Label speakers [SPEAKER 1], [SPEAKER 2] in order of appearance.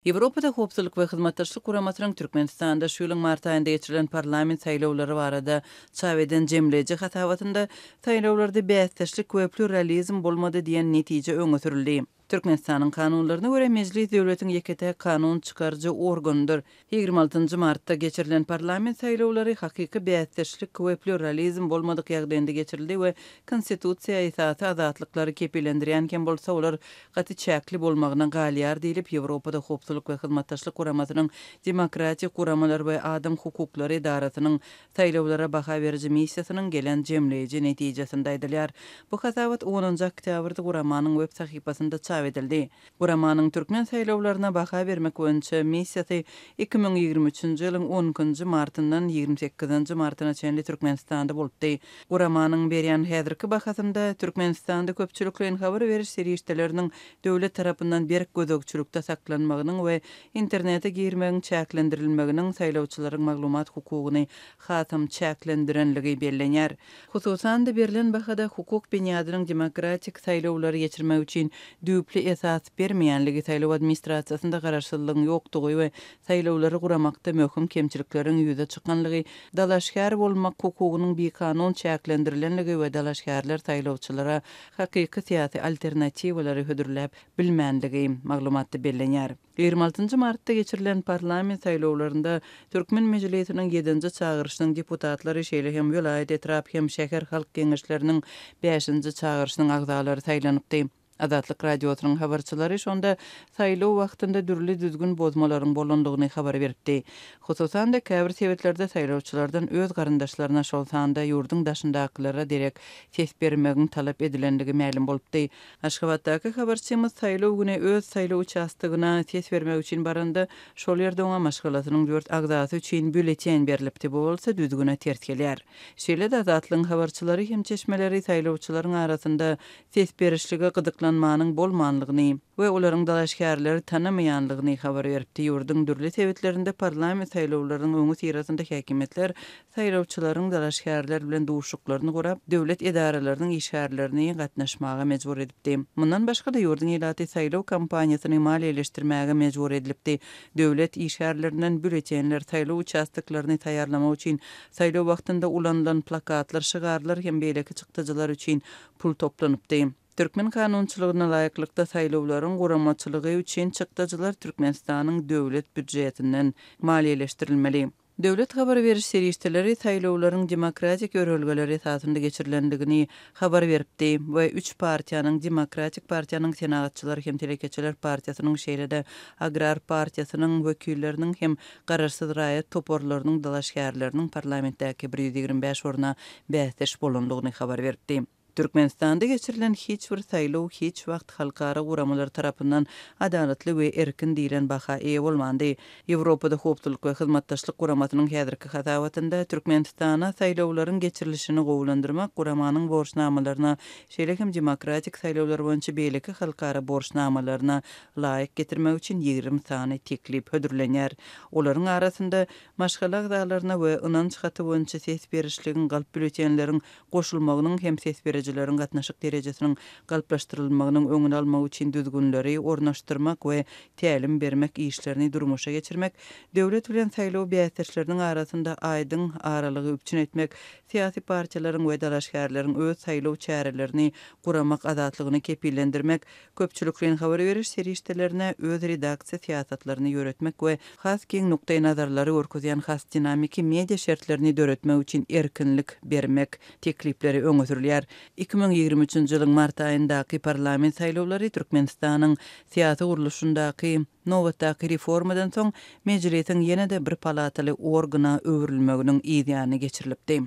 [SPEAKER 1] Ýewropada Howpsuzlyk we Hyzmatdaşlyk Guramasynyň Türkmenistanda şu ýylyň mart aýynda geçirilen parlament saýlawlary barada çap eden jemleýji hasabatynda saýlawlarda bäsdeşlik we plýuralizm bolmady diýen netije öňe sürüldi. Türkmenistanyň kanunlaryna görä, Mejlis döwletiň ýeke-täk kanun çykaryjy organydyr. 26 nji martda geçirilen parlament saýlawlary hakyky bäsdeşlik we plýuralizm bolmadyk ýagdaýynda geçirildi we Konstitusiýa esasy azatlyklary kepillendirýän hem bolsa, olar gaty çäkli bolmagyna galýar diýlip, Ýewropada Howpsuzlyk we Hyzmatdaşlyk Guramasynyň Demokratik guramalar we adam hukuklary edarasynyň saýlawlara baha beriji missiýasynyň gelen jemleýji netijesinde aýdylýar. Bu hasabat onunjy oktýabrda guramanyň web sahypasynda çap edildi. Guramanyň türkmen saýlawlaryna baha bermek boýunça missiýasy 2023-nji ýylyň on ikinji martyndan 28-nji martyna çenli Türkmenistanda bolupdy. Guramanyň berýän häzirki bahasynda Türkmenistanda köpçülikleýin habar beriş serişdeleriniň döwlet tarapyndan berk gözegçilikde saklanmagynyň we internete girmegiň çäklendirilmeginiň saýlawçylaryň maglumat hukugyny hasam çäklendirenligi bellenýär. Hususan-da, berlen bahada hukuk binýadynyň demokratik saýlawlary geçirmek üçin düýpli esas bermeýänligi, saýlaw administrasiýasynda garaşsyzlygyň ýokdugy we saýlawlary guramakda möhüm kemçilikleriň ýüze çykanlygy, dalaşgär bolmak hukugynyň bikanun çäklendirilenligi we dalaşgärler saýlawçylara hakyky syýasy alternatiwalary hödürläp bilmänligi maglumatda bellenýär. 26 nji martda geçirilen parlament saýlawlarynda Türkmen Mejlisiniň ýedinji çagyryşynyň deputatlary, şeýle hem welaýat, etrap hem şäher halk geňeşleriniň bäşinji çagyryşynyň agzalary saýlanypdy. Azatlyk Radiosynyň habarçylary şonda saýlaw wagtynda dürli düzgün bozmalaryň bolandygyny habar beripdi. Hususan-da, käbir sebitlerde saýlawçylardan öz garyndaşlaryna, şol sanda ýurduň daşyndakylara derek ses bermegiň talap edilendigi mälim bolupdy. Aşgabatdaky habarçymyz saýlaw güni öz saýlaw uçastogyna ses bermek üçin baranda, şol ýerde oňa maşgalasynyň dört agzasy üçin býulleten berlipdi, bu bolsa düzgüne ters gelýär. Şeýle-de Azatlygyň habarçylary hem çeşmeleri saýlawçylaryň arasynda ses berişlige gyzyklanmanyň bolmanlygyny we olaryň dalaşgärleri tanamaýanlygyny habar beripdi. Ýurduň dürli sebitlerinde parlament saýlawlarynyň öňüsyrasynda häkimiýetler saýlawçylaryň dalaşgärler bilen duşuşyklaryny gurap, döwlet edaralarynyň işgärlerini gatnaşmaga mejbur edipdi. Mundan başga-da, ýurduň ilaty saýlaw kampaniýasyny maliýeleşdirmäge mejbur edilipdi. Döwlet işgärlerinden býulletenler, saýlaw uçastoklaryny taýýarlamak üçin saýlaw wagtynda ulanylan plakatlar, şygarlar hem beýleki çykdajylar üçin pul toplanypdy. Türkmen kanunçylygyna laýyklykda saýlawlaryň guramaçylygy üçin çykdajylar Türkmenistanyň döwlet býudžetinden maliýeleşdirilmeli. Döwlet habar beriş serişdeleri saýlawlaryň demokratik ýörelgeler esasynda geçirilendigini habar beripdi we üç partiýanyň, Demokratik partiýanyň, Senagatçylar hem telekeçiler partiýasynyň, şeýle-de Agrar partiýasynyň wekilleriniň hem garaşsyz raýat toparlarynyň dalaşgärleriniň parlamentdäki 125 orna bäsdeş bolandygyny habar beripdi. Türkmenistanda geçirilen hiç bir saýlaw hiç wagt halkara guramalary tarapyndan adalatly we erkin diýlen baha eýe bolmandy. Ýewropada Howpsuzlyk we Hyzmatdaşlyk Guramasynyň häzirki hasabatynda Türkmenistana saýlawlaryň geçirilişini gowulandyrmak guramanyň borçnamalaryna, şeýle hem demokratik saýlawlar boýunça beýleki halkara borçnamalaryna laýyk getirmek üçin 20 sany teklip hödürlenýär. Olaryň arasynda maşgala agzalaryna we ynanç haty boýunça ses berişligiň galp býulletenleriň goşulmagynyň hem ses berijileriň gatnaşyk derejesiniň galplaşdyrylmagynyň öňüni almak üçin düzgünleri ornaşdyrmak we tälim bermek işlerini durmuşa geçirmek, döwlet bilen saýlaw bäsdeşleriniň arasynda aýdyň aralygy üpjün etmek, syýasy partiýalaryň we dalaşgärleriň öz saýlaw çärelerini guramak azatlygyny kepillendirmek, Köpçülikleýin habar beriş serişdelerine öz redaksiýa syýasatlaryny ýöretmek we has giň nukdaýnazarlary görkezýän has dinamiki media şertlerini döretmek üçin erkinlik bermek teklipleri öňe sürülýär. 2023-nji ýylyň mart aýyndaky parlament saýlawlary Türkmenistanyň syýasy gurluşyndaky nobatdaky reformadan soň Mejlisiň ýene-de bir palataly organa öwrülmeginiň yzýany geçirilipdi.